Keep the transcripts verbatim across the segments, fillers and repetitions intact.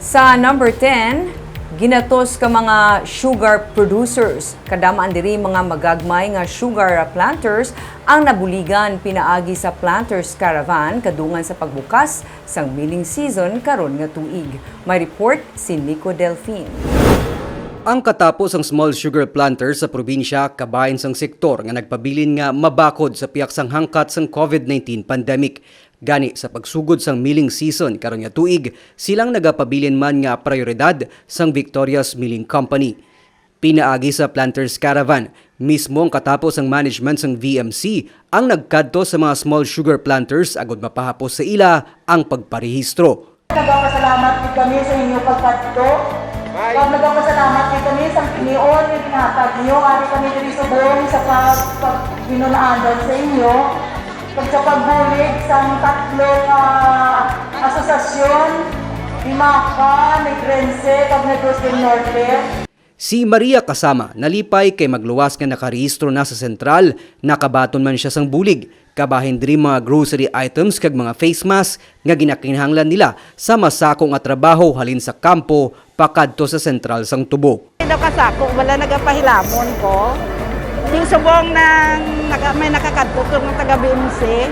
Sa number ten, ginatos ka mga sugar producers. Kadamaan diri mga magagmay nga sugar planters ang nabuligan pinaagi sa Planters Caravan kadungan sa pagbukas sang milling season karon nga tuig. May report si Nico Delfin. Ang katapo sang small sugar planters sa probinsya kabahin sang sektor nga nagpabilin nga mabakod sa piyak sang hangkat sang COVID nineteen pandemic. Gani, sa pagsugod sang milling season karon nga tuig, silang nagapabilin man nga prioridad sang Victoria's Milling Company. Pinaagi sa Planters Caravan, mismo ang katapo sang management sang V M C ang nagkadto sa mga small sugar planters agud mapahapos sa ila ang pagparehistro. Nagapasalamat gid kami sa inyo pagkadto. Kag nagapasalamat gid kami sa tinion nga ginhatag niyo. Ari kami diri subong sa pag-, paghinun-anan sa inyo. Kag sa pagbulig sang tatlo ka asosasyon, Dimaka, Negrense, kag Negros del Norte. Si Maria Kasama nalipay kay magluwas nga nakarehistro na sa sentral, nakabaton man siya sang bulig. Kabahin diri mga grocery items kag mga face mask nga ginakinahanglan nila sa masako nga trabaho halin sa kampo pakadto sa sentral sang tubo. Daw kasako, wala nagapahilamon ko. Di subong nang naga-, may nakakadto to ng taga B M C.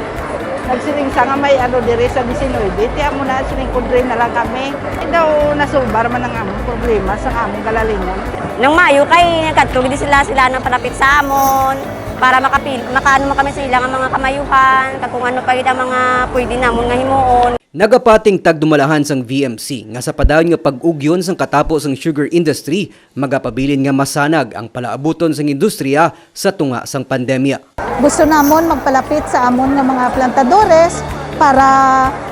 Nagsiling sa nga may ano diri sa diecinuebe. Ti amo na, siling ko, diri na lang kami. Daw nasubar man ang among problema sa among kalalingon. Nang maayo kay nagkadto gid sila, sila nang palapit sa amon para makapil-, makaano man kami sa ila nga mga kamayuhan, kag kung ano pa gid ang mga pwede namon nga himuon. Nagapating tagdumalahan sang V M C nga sa padayon nga pag-ugyon sang katapo sang sugar industry, magapabilin nga masanag ang palaabuton sang industriya sa tunga sang pandemya. Gusto namon magpalapit sa amon nga mga plantadores para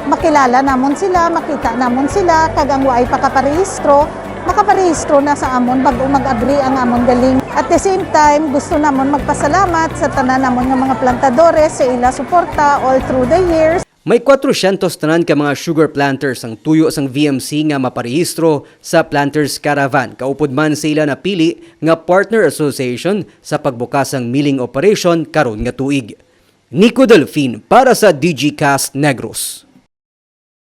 makilala namon sila, makita namon sila, kag ang waay pa kaparehistro, makaparehistro na sa amon bag-o mag-agree ang amon galing. At the same time, gusto namon magpasalamat sa tanan namon nga mga plantadores sa ila suporta all through the years. May kwatrosyentos tanan ka mga sugar planters ang tuyo sang V M C nga maparehistro sa Planters Caravan, kaupod man sa ila napili nga partner association sa pagbukas sang milling operation karon nga tuig. Nico Delfin para sa Digicast Negros.